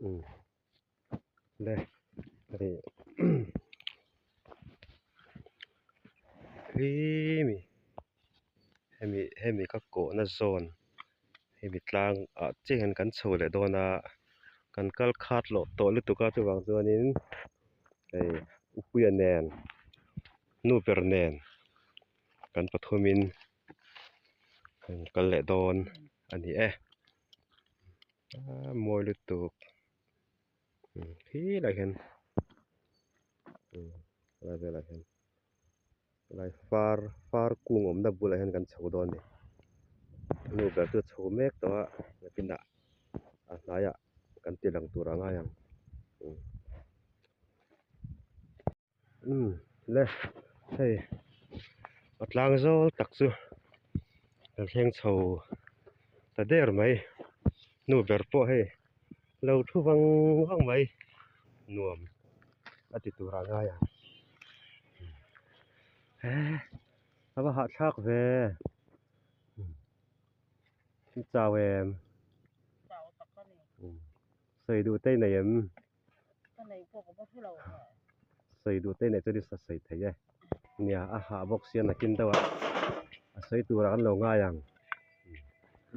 Umm le hei khi mi hemi hemi ka kawhna zawn hemi tlang ah chiah hian kan chho leh dawn a kan kal khat loh tawh lutuk a chuvang chuanin hei upuia nen nu ber nen kan pathumin kan kal leh dawn a ni e. Aaa mawi lutuk khi lai hian helai velah hian helai far far kung awmna bulah hian kan chho dawn a ni nu ber chu a chho mek tawh a nakinah a hnaiah kan ti lang tur a ngai ang. Umm le hei a tlang zawl tak chu kan thleng chho ta der mai nu ber pawh hei lo thu vang vang mai nuam a ti tur a ngai ang he a va hahthlak ve i chau em sawi duh te i nei em. Ka nei pawh ka va hre lo ve. Sawi duh te nei chuan i sa sawi thei e. Nia a hah bawk sia nakin deuh a a sawi turah kan lo ngai ang.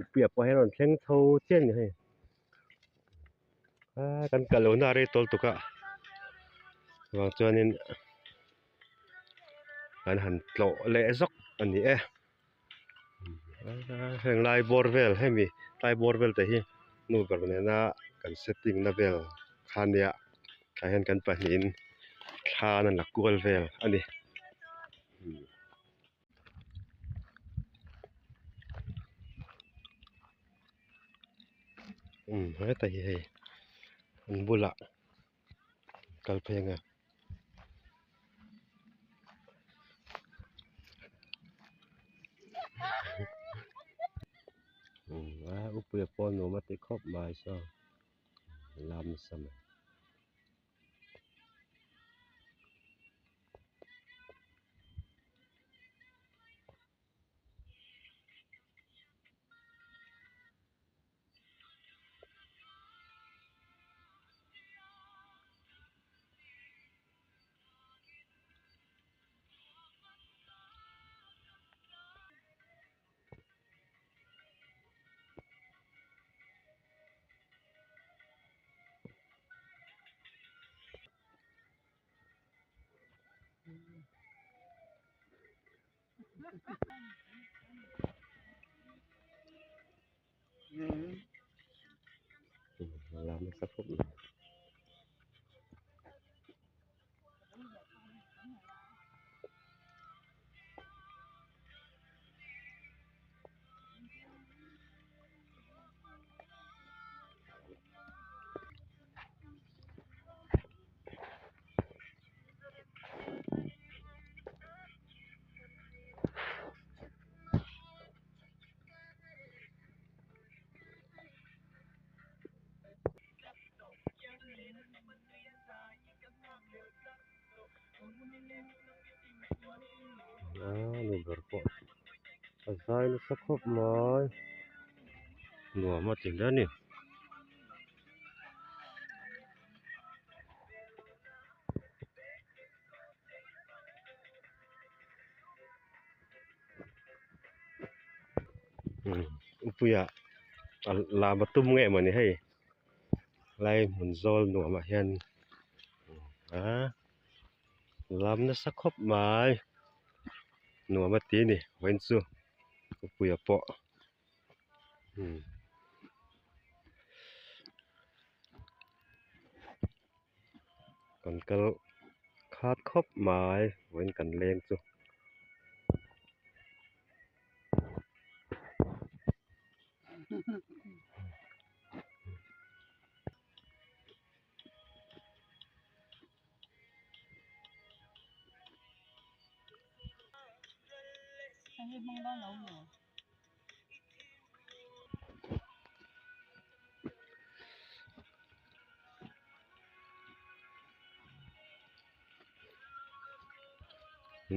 Upuia pawh hian a rawn thleng tho chiah a ni hei. Aa kan kal lohna a rei tawl tuk a chuvang chuanin kan han tlawh leh zawk a ni e. Heng lai bawr vel hemi tlai bawr vel te hi nu ber nena kan setting na vel kha ania tah hian kan pahnihin thla an la kual vel a ni. Umm heta hi hei an bulah kal phei ang e. A upuia pawh nuam a ti khawp mai saw lam nasa mai. Lam nasa khawp mai. A nu ber pawh a zai nasa khawp mai nuam a ti hle a ni. Upuia a lam a tum nge mawni hei lai hmun zawl nuam ah hian aa lam nasa khawp mai nuam a ti a ni vawiin chu upuia pawh. Kan kal khat khawp mai vawiin kan leng chu.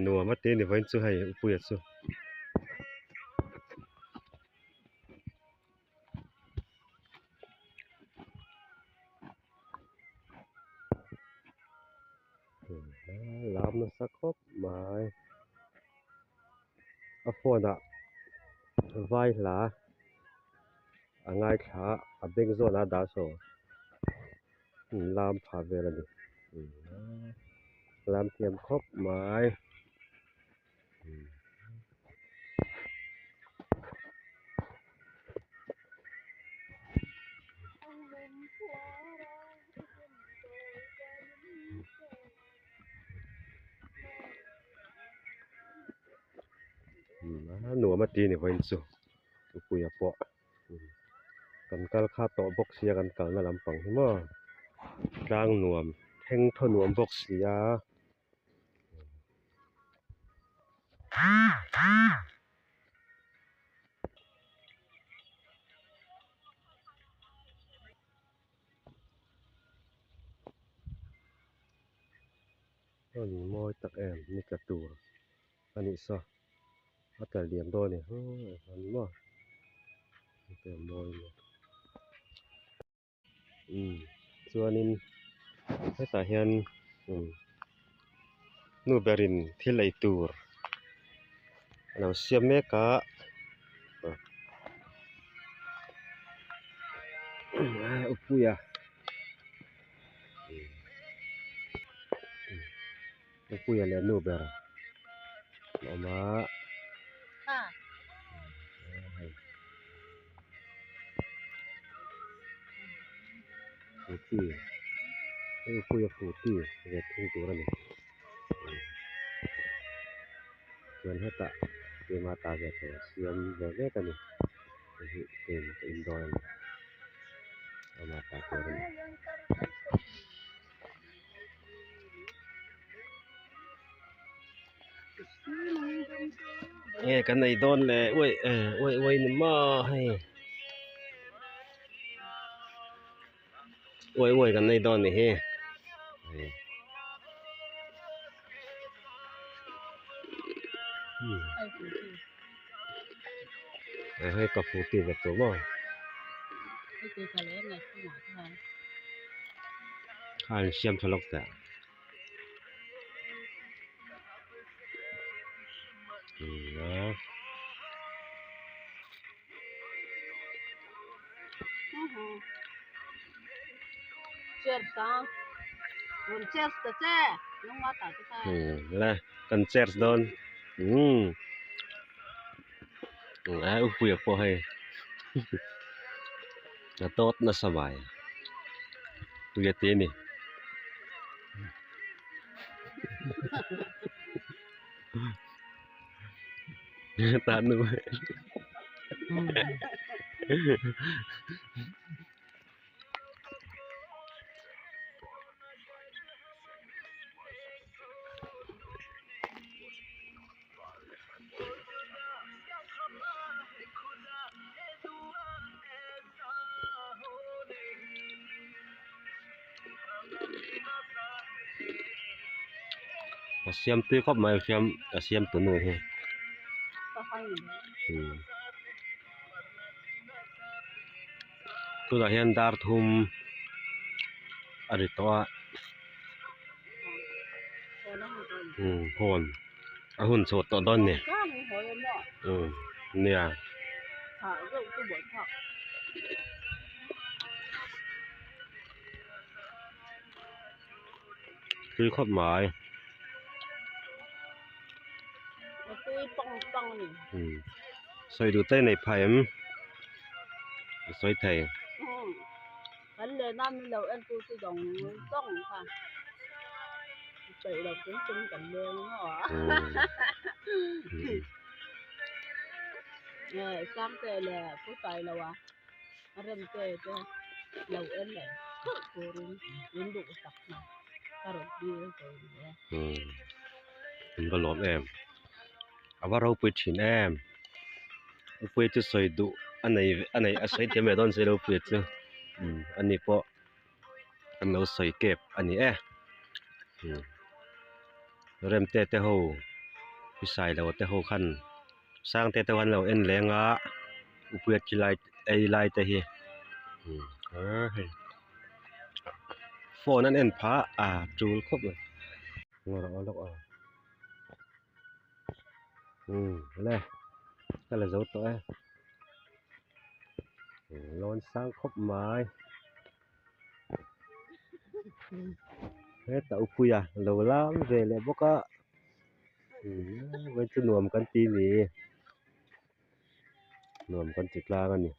Nuam a ti a ni vawiin chu hei upuia chu. nasa khawp mai a phone ah vai hla a ngaithla a a beng zawn ah a dah saw lam pha vel a ni lam thiam khawp mai. Nuam a ti ni vawiin chu mipuia pawh kan kal kha tawh bawk sia kan kalna lampang hi maw tlang nuam thleng thaw nuam bawk sia. Hmun mawi tak em ni tla tur a nih saw a tla liam dawn a ni hei maw mawi umm chuanin hetah hian umm nu berin thil ei tur a lo siam mek a upuia upuia leh nu ber an awm a. Frooti hei puia frooti ve thung tur a ni chuan hetah keima ta ve tur siam ve mek a ni hei hi keiin ka in dawn a ni ama ta tur a ni. Nge kan ei dawn le uaih eh uaih uaih ni maw hei uaih uaih kan ei dawn nih hi hei ka frooti ve tur maw kha an siam tha lawk teh. Le kan chairs dawn umm a upuia pawh hei a tawt nasa mai tui a ti a ni. A siam tui khawp mai a siam a siam tu nu hi umm tunah hian dar thum a ri tawh a umm hawn a hun chhuah tawh dawn a ni umm nia. Tui khawp mai umm sawi duh te nei phah em a sawi thei. A rem te te lo en leh theuh turin min duh tak hna ka rawn dil ve ni e. Umm in va lawm em a va ropui thin em Upuia chu sawi duh a nei a nei a sawi thiam leh dawn si lo Upuia chu umm ani pawh an lo sawi kep a ni e umm Remte te ho pi Sailo te ho khan Sangte te ho an lo en leng a. Upuia chi lai ei lai te hi hei phone an en phah a tul khawp mai. Umm le ka la zo tawh e lawn sang khawp mai hetah upuia lo lam ve leh bawk a umm vawiin chu nuam kan ti ni nuam kan ti tlang a ni.